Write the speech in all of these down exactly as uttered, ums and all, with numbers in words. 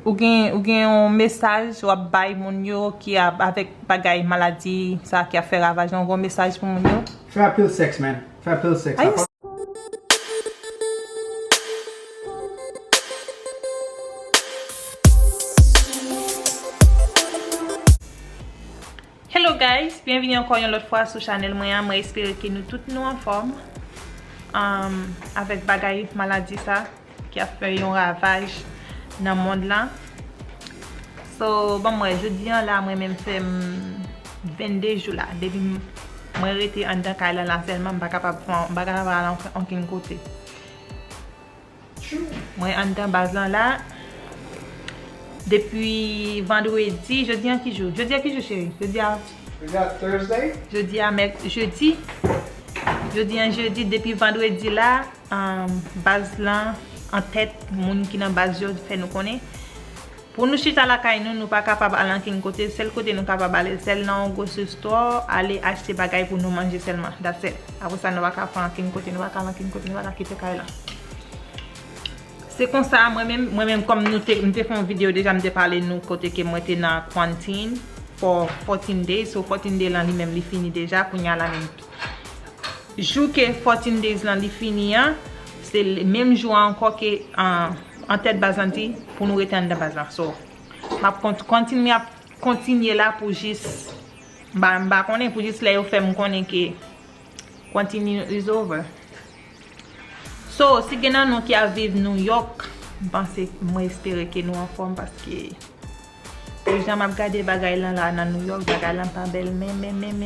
Ou gen, ou gen yon mesaj w ap bay moun yo ki ap, avèk bagay maladi sa ki ap fè ravaj lan, ou gen yon mesaj pou moun yo? Fè anpil sèks, man. Fè anpil sèks. Ay, Hello guys, byenvini ankò yon lòt fwa sou chanèl mwen an. Mwen espere ke nou tout nou anfòm, um, avèk bagay maladi sa ki ap fè yon ravaj nan mond lan. So, bon, mwen, jodi an la, mwen menm fè m vennde jou la. Depi m, mwen rete anndan kay lan la sèlman, m pa kapab fè, m pa kapab al ankenn kote. Mwen anndan baz lan la depi vandredi. Jodi an ki jou? Jodi an ki jou, cheri? Jodi a, jodi a Thursday? Jodi a mèk-, jedi. Jodi an jedi, depi vandredi la, um, baz lan an tèt, moun ki nan baz yo fè nou konnen. Pou nou chita lakay nou, nou pa kapab al ankenn kote. Sèl kote nou kapab ale, sèl nan yon grocery store, ale achte bagay pou nou manje sèlman. That's it. Apre sa, nou pa ka fè ankenn kote, nou pa ka al ankenn kote, nou pa ka kite kay lan. Se konsa, mwen menm, mwen menm, kòm nou te, m te fè yon videyo deja, m te pale nou kote ke mwen te nan quarantine for fourteen days. So, fourteen day lan li menm, li fini deja. Kounye a la menm, jou ke fourteen days lan li fini an, se l-, menm jou an ankò ke, an, an tèt baz lan di pou nou rete anndan baz lan. So, m ap kont-, kontinye, ap kontinye la pou jis, m pa, m pa konnen, pou jis lè yo fè m konnen ke quarantine is over. So, si gen nan nou ki ap viv New York, m panse, mwen espere ke nou anfòm paske pou jan m ap gade bagay lan la nan New York, bagay lan pa bèl menm, menm,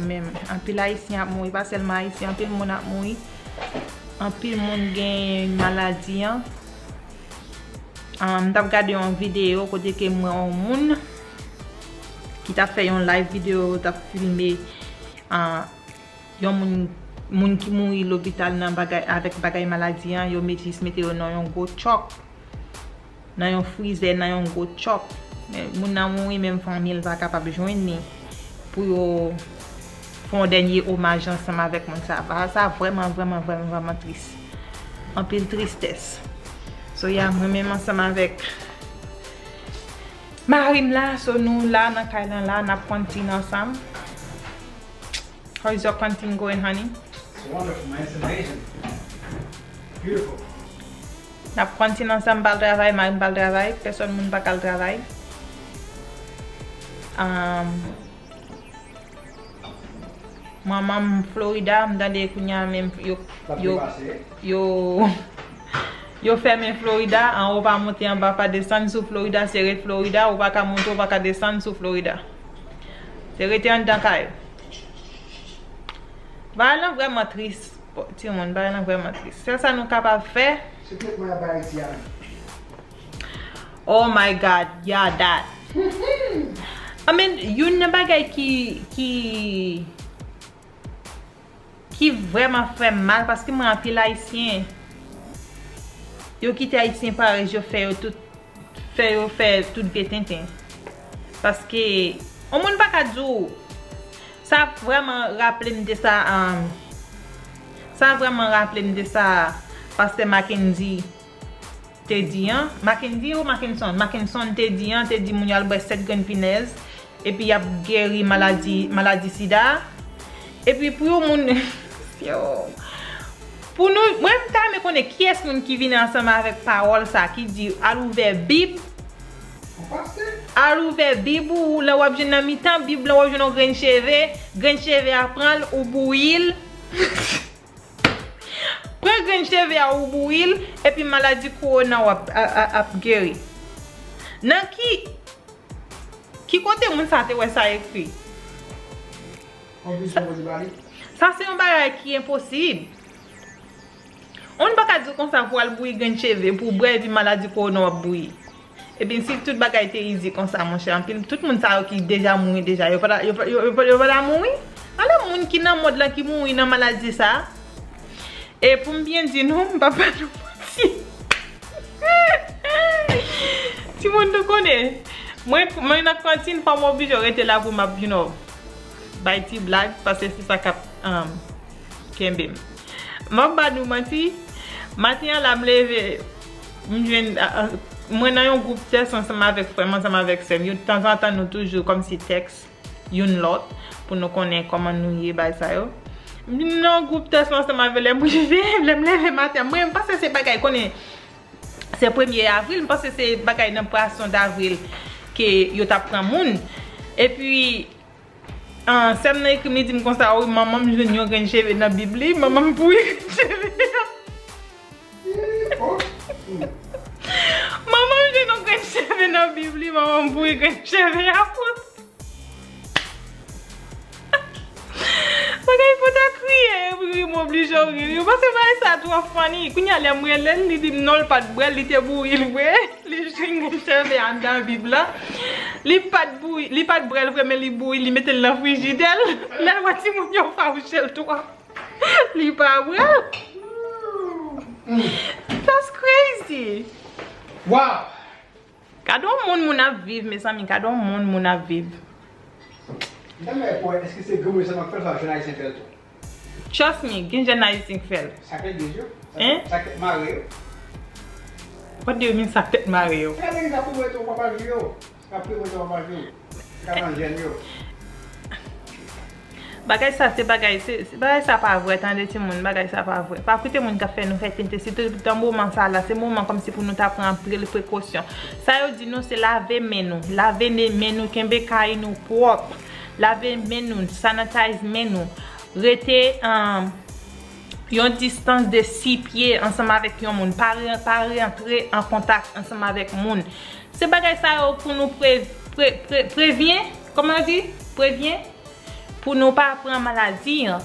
menm. Anpil Ayisyen ap mouri, pa sèlman Ayisyen, anpil moun ap mouri. Anpil moun gen maladi an. Ah, m t ap gade yon videyo kote ke m wè yon moun ki t ap fè yon live videyo, t ap filme, ah, yon moun, moun ki mouri lopital nan bagay, avèk bagay maladi an, yo met, jis mete yo nan yon gwo tchòk, nan yon frizè, nan yon gwo tchòk. Men moun nan mouri, menm fanmi l pa kapab jwenn li pou yo fè yon dènye omaj ansanm avèk moun sa. Bagay sa vrèman, vrèman, vrèman, vrèman tris. Anpil tristès. So, ya, mwen menm ansanm avèk mari m la, so nou la nan kay lan la, n ap quarantine ansanm. How is your quarantine going, honey? It's wonderful, man. It's amazing. Beautiful. N ap quarantine ansanm, m pa al travay, mari m pa al travay, pèsòn moun pa ka al travay. Um, manman m Florida, m tande kounye a menm yo, yo, yo, yo fèmen Florida, anwo pa monte, anba pa desann sou Florida, se ret Florida, ou pa ka monte, ou pa ka desann sou Florida. Se rete anndan kay ou. Bagay lan vrèman tris. Bon, timoun, bagay lan vrèman tris. Sèl sa nou kapab fè. Se tout mwen ap Ayiti a. Oh my God, yeah, that. I mean, youn nan bagay ki, ki, ki vrèman fè m mal, paske mwen anpil Ayisyen, yo kite Ayisyen parèy, yo fè yo tout, fè yo fè tout vye tenten. Paske, yon moun pa ka di w, sa vrèman raple m de sa, um, sa vrèman raple m de sa pastè Mackendy te di an, Mackendy ou Mackenson? Mackenson te di an, te di moun yo al bwè sèt grenn pinèz, epi y ap geri maladi, maladi sida. Epi pou yon moun, yo, pou nou, mwen m ta renmen konnen kiyès moun ki vini ansanm avèk pawòl sa, ki di al ouvè Bib, al ouvè Bib ou, lè w ap jwenn nan mitan Bib lan, w ap jwenn yon grenn cheve, grenn cheve a pran l, ou bouyi l. Pran grenn cheve a ou bouyi l, epi maladi kowona w ap, a, a, ap geri. Nan ki, ki kote moun sa te wè sa ekri? Sa, sa se yon bagay ki enposib. Ou pa ka di konsa pou al bouyi grenn cheve, pou bwè epi maladi kowona w ap bouyi. Ebyen, si tout bagay te izi konsa, monchè, anpil, tout moun sa yo ki deja mouri deja, yo pa ta, yo pa, yo, yo pa, yo pa ta mouri? Anpil moun ki nan mond lan ki mouri nan maladi sa. E pou m byen di nou, m pa ba nou manti. Timoun, nou konnen. Mwen, mwen nan kantin, fò m oblije rete la pou m ap, you know, bay ti blag, paske se sa k ap, um, kenbe m. M ap ba nou manti, maten an la m leve, m jwenn, a, a, Mwen nan yon gwoup tès ansanm avèk frè m, ansanm avèk sè m. Yo, tanzantan, nou toujou kòmsi tèks youn lòt pou nou konnen kòman nou ye, bagay sa yo. M nan yon gwoup tès ansanm avèk lè m rive, lè m leve maten an. Mwen, m panse se bagay, konnen, se premye avril, m panse se bagay nan pwason davril ke yo t ap pran moun. Epi, ah, sè m nan ekri m, li di m konsa, wi, manman m jwenn yon grenn cheve nan Bib li, manman m bouyi grenn cheve a. Manman m jwenn yon grenn cheve nan Bib li, manman m bouyi grenn cheve a pou. Bagay fò ta kriye, epi m oblije ri. Ou panse bagay sa twò funny? Kounye a lè m rele l, li di m non, l pa t bwè l, li te bouyi l vre. Li jwenn grenn cheve anndan Bib la. Li pa t bouyi, li pa t bwè l vre, men li bouyi, li mete l nan frijidè l. Lè l wè timoun yo fawouche l twòp, li pa bwè l. That's crazy. Wow! Gade yon moun moun ap viv, mezanmi, gade yon moun moun ap viv. M ta renmen wè, èske se granmoun sèlman k fè l, sa jèn ayisyen fè l tou? Trust me, gen jèn ayisyen k fè l. Sa k legliz yo? Hein? Sa k tèt mare yo? What do you mean, sa k tèt mare yo? Sa k legliz la pou mwen tou, papa jou yo. Sa k ap pou mwen tou, papa jou. Sa k ap nan jèn yo. Bagay sa, se bagay, se, se, bagay sa pa vrè, tande timoun, bagay sa pa vrè. Pa koute moun k ap fè nou fè tenten, sitou nan moman sa la, se moman kòmsi pou nou ta pran anpil prekosyon. Sa yo di nou, se lave men nou, lave ne-, men nou, kenbe kay nou pwòp, lave men nou, sanitize men nou, rete, um, yon distans de sis pye ansanm avèk yon moun, pa re-, pa rantre an kontak ansanm avèk moun. Se bagay sa yo pou nou pre-, pre-, pre-, prevyen, kòman yo di? Prevyen, pou nou pa pran maladi an.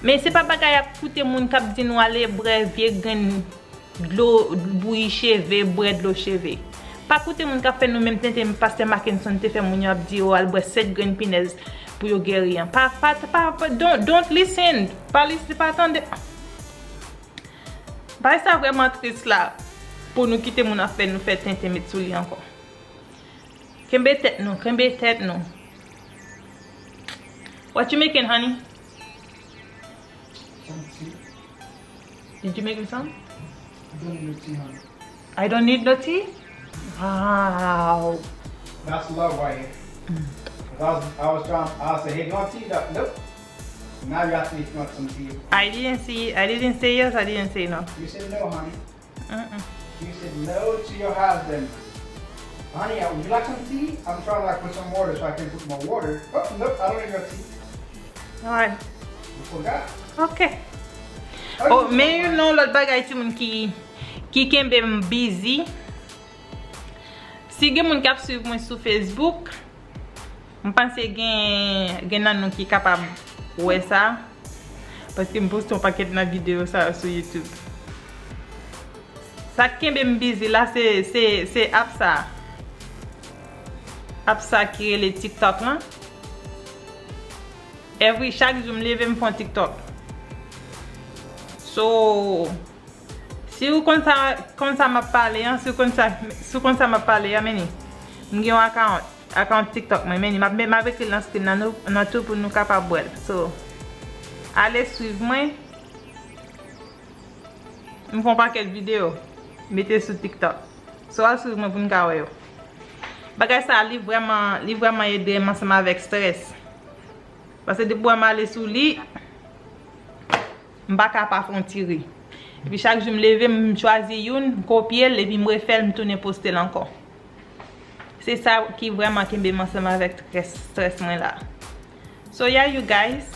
Men se pa bagay ap koute moun k ap di nou ale bwè vye grenn dlo, bouyi cheve, bwè dlo cheve. Pa koute moun k ap fè nou menm tenten pastè Mackenson te fè moun yo ap di yo al bwè sèt grenn pinèz pou yo geri an. Pa, pa, pa, pa, don't, don't listen. Pa listen, pa tande. Bagay sa vrèman tris la, pou nou kite moun ap fè nou fè tenten met sou li ankò. Kenbe tèt nou, kenbe tèt nou. What you making, honey? Some tea. Did you make me some? I don't need no tea, honey. I don't need no tea? Wow. That's love right here. 'Cause I was, I was trying, I said, "Hey, you want tea?" No, nope. Now you ask me if you want some tea. I didn't see, I didn't say yes, I didn't say no. You said no, honey. Mm-mm. You said no to your husband. Honey, uh, would you like some tea? I'm trying to, like, put some water so I can put more water. Oh, nope, I don't need no tea. Alright. You forgot. Ok. Oh, men you know, lòt bagay, timoun, ki, ki kenbe m busy. Si gen moun k ap swiv mwen sou Facebook, m panse gen, gen nan nou ki kapab wè sa, paske m poste yon pakèt nan videyo sa yo sou YouTube. Sa k kenbe m busy la, se, se, se app sa. App sa ki rele TikTok lan. Every, chak jou m leve, m fè yon TikTok. So, si w konn sa, konn sa m ap pale an, si w konn sa, si w konn sa m ap pale an, men ni. M gen yon account, account TikTok mwen, men ni. M ap, m ap ekri l nan screen nan, nou, nan tou pou nou kapab wè l. So, ale swiv mwen. M fè yon pakèt videyo, mete sou TikTok. So, al swiv mwen pou n ka wè yo. Bagay sa, li vrèman, li vrèman ede m ansanm avèk strès. Paske depi w wè m ale sou li, m pa ka pa fè yon ti ri. Epi chak jou m leve, m chwazi youn, m kopye l, epi m refè l, m tounen poste l ankò. Se sa ki vrèman kenbe m ansanm avèk strès, strès mwen la. So yeah, you guys,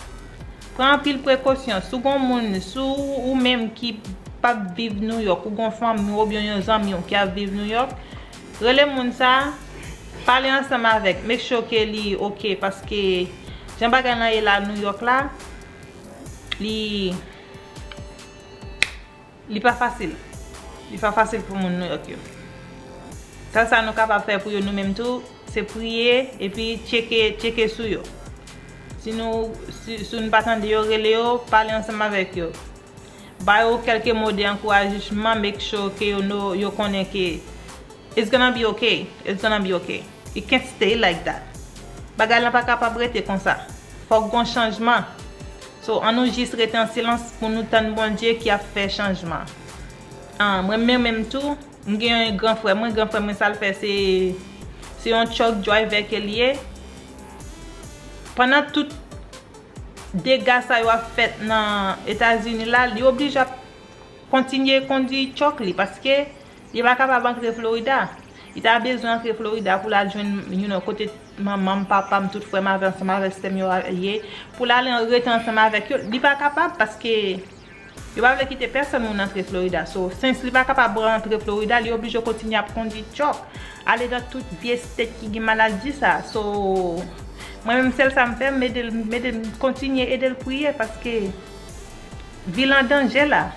pran anpil prekosyon. Si w gon moun, si w, ou menm ki p ap viv New York, ou gon fanmi w oubyen yon zanmi w ki ap viv New York, rele moun sa, pale ansanm avèk, make sure ke li ok, paske jan bagay lan ye la New York la, li, li pa fasil. Li pa fasil pou moun New York yo. Sèl sa nou kapab fè pou yo nou menm tou, se priye epi tcheke, tcheke sou yo. Si nou, si, si nou pa tande yo, rele yo, pale ansanm avèk yo. Ba yo kèlke mo de ankourajman, make sure ke yo know, yo konnen ke it's gonna be okay. It's gonna be okay. It can't stay like that. Bagay lan pa kapab rete konsa. Fòk gon chanjman. So, ann nou jis rete an silans pou nou tann Bondye ki ap fè chanjman. Ah, mwen menm menm tou, M gen yon gran frè mwen, gran frè mwen sa l fè se, se yon truck driver ke l ye. Pandan tout dega sa yo ap fèt nan Etazini la, li oblije ap kontinye kondui truck li paske li pa kapab antre Florida. Li ta bezwen antre Florida pou l al jwenn, you know, kote manman m, papa m, tout frè m avè, ansanm avè sè m yo ye, pou l al rete ansanm avèk yo. Li pa kapab paske yo pa vle kite pèsonn moun antre Florida. So, since li pa kapab rantre Florida, li oblije kontinye ap kondui truck, ale nan tout vye state ki gen maladi sa. So, mwen menm sèl sa m fè, m ede l, m ede l, m kontinye ede l priye paske vi l an danje la.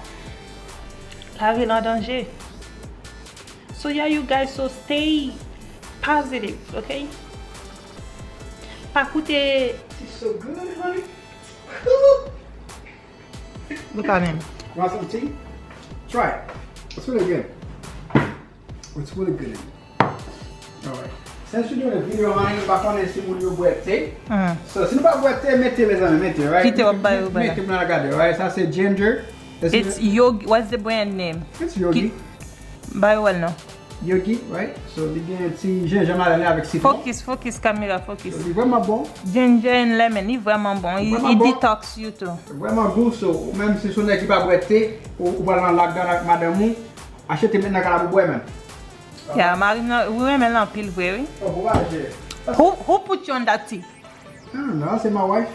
Lavi l an danje. So yeah, you guys, so stay positive, okay? Pa koute. It's so good, honey. Look at him. Want some tea? Try it. It's really good. It's really good. Alright. Since we're doing a video, honey, nou pa konnen si moun yo bwè te. So, si nou pa bwè te, mete, mezanmi, mete, right? Kite w ap bay ou, bay. Mete pou nou gade, right? Sa se ginger. It's Yogi. What's the brand name? It's Yogi. Bay ou wè l non. Yogi, right? So, li gen ti jenjanm ladan li avèk sitwon. Focus, focus, kamera, focus. So, li vrèman bon. Ginger and lemon, li vrèman bon. Li, li detox you too. Vrèman gou, so, ou menm si se yon nèg ki pa bwè te, ou, ou pral nan lockdown ak madanm ou, achte te met nan kalab ou bwè, man. Yeah, mari m nan, wi, renmen l anpil vre, wi. Oh, pou pa jere. Who, who put you on that tea? I don't know, I say my wife.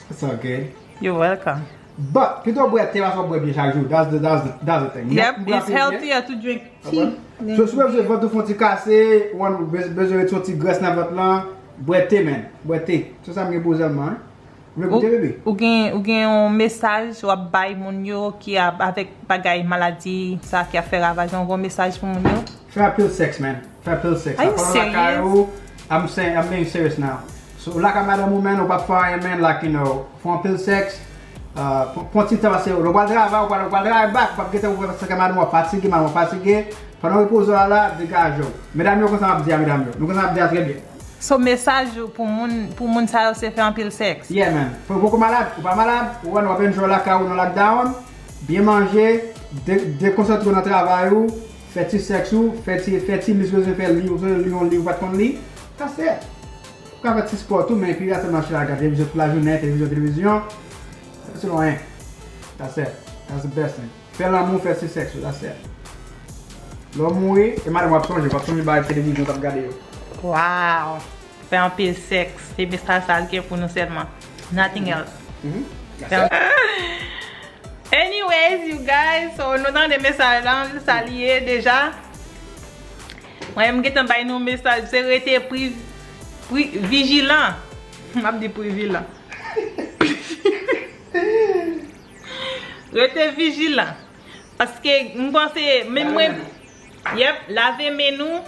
It's okay. You're welcome. But, pito w bwè te paske w ap bwè byen chak jou. That's the, that's the, that's the thing. Yep, it's healthier to drink tea. So, si w bezwen vant ou fè yon ti kase, ou bezwen retire yon ti grès nan vant lan, bwè te, man. Bwè te. Se sa m gen pou w sèlman, hein. Ou vle goute, bebe? Ou gen, ou gen yon mesaj w ap bay moun yo ki ap, avèk bagay maladi sa ki ap fè ravaj, yon bon mesaj pou moun yo? Fè anpil sèks, man. Fè anpil sèks. Are you serious? I'm saying, I'm being serious now. So, lakay madanm ou, man, ou p ap fè anyen, man, like, you know, fè anpil sèks. Uh, pran, pran ti tan, paske ou pral travay, ou pral, ou pral travay back, ou p ap gentan ouvè paske madanm ou ap fatige, madanm ou ap fatige. Pandan w repoze w la, degaje w. Medam yo, konsa m ap di a medam yo. Nou konsa m ap di a trè byen. So, mesaj ou pou moun, pou moun sa yo se fè anpil sèks? Yeah, man. Pou, poko malad, ou pa malad, ou wè, w ap enjoy lakay ou nan lockdown, byen manje, de, dekonsantre w nan travay ou, fè ti sèks ou, fè ti, fè ti li si w bezwen fè li, ou bezwen li yon liv ou pa t konn li. That's it. Ou ka fè ti spò tou, men epi rete mache la, gade televizyon tout lajounen, televizyon, televizyon. Se lwen. That's it. That's the best thing. Fè lanmou, fè ti sèks ou, that's it. Lè w mouri, e madanm w ap sonje, w ap sonje bagay televizyon w t ap gade yo. Wow! Fè anpil sèks, se mesaj sa l gen pou nou sèlman. Nothing else. Anyways, you guys, so nou tande mesaj la, sa li ye deja. Mwen, m gentan bay nou mesaj, se rete pri, pri, vijilan. M ap di privilan. Rete vijilan. Paske m panse, menm mwen, yep, lave men nou,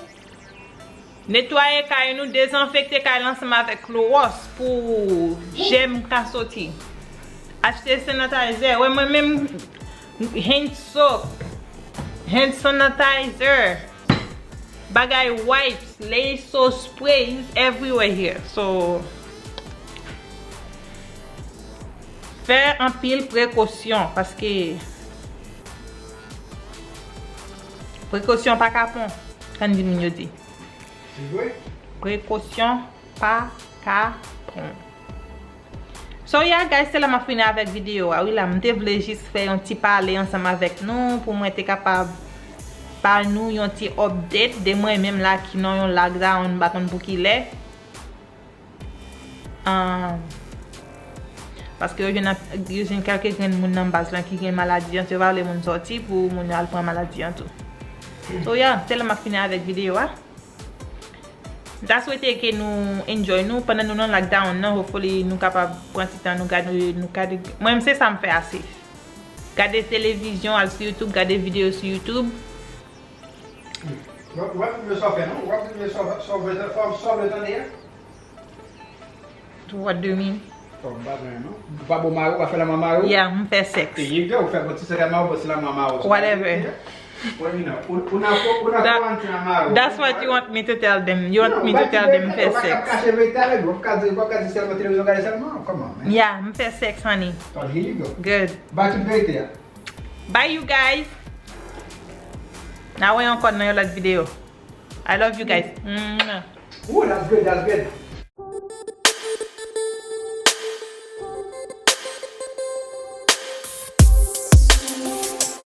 netwaye kay nou, dezenfekte kay la ansanm avèk klowòs pou jèm ka soti. Achte sanitizer. Wè, mwen menm, hand soap, hand sanitizer, bagay wipes, Lysol spray is everywhere here. So, fè anpil prekosyon, paske prekosyon pa kapon, tann di moun yo di. Prekosyon pa kapon. So yeah, guys, se la m ap fini avèk videyo a. Wi, la, m te vle jis fè yon ti pale ansanm avèk nou, pou mwen te kapab ba nou yon ti update de mwen menm la ki nan yon lockdown, m pa konn pou ki lè. Ah, paske yo jwenn ap, yo jwenn kèlke grenn moun nan baz lan ki gen maladi an, yo pa vle moun sòti pou moun yo al pran maladi an tou. So yeah, se la m ap fini avèk videyo a. M ta swete ke nou enjoy nou pandan nou nan lockdown nan, hopefully nou kapab pran ti tan nou gade, nou gade, mwen menm se sa m fè ase. Gade televizyon, al sou YouTube, gade videyo sou YouTube. W ap, w ap vle sa w fè non, w ap vle sa w, sa w vle, sa w vle tande a. What do you mean? Oh, m pa konnen non. Ou pa bo mari, ou pa fè lanmou mari w? Yeah, m fè sèks. There you go, ou fè bon ti sèks ak mari w, bon ti lanmou mari w. Whatever. Well, you know, ou, ou nan, ou nan quarantine ak mari w. That's what you want me to tell them. You want me to tell them fè sèks. Ou pa ka kache verite a, ou pa ka di, ou pa ka di sèlman televizyon gade sèlman. Come on, man. Yeah, m fè sèks, honey. Oh, here you go. Good. Bay tout verite a. Bye, you guys. N a wè ankò nan yon lòt videyo. I love you guys. Mwah. Ooh, that's good, that's good.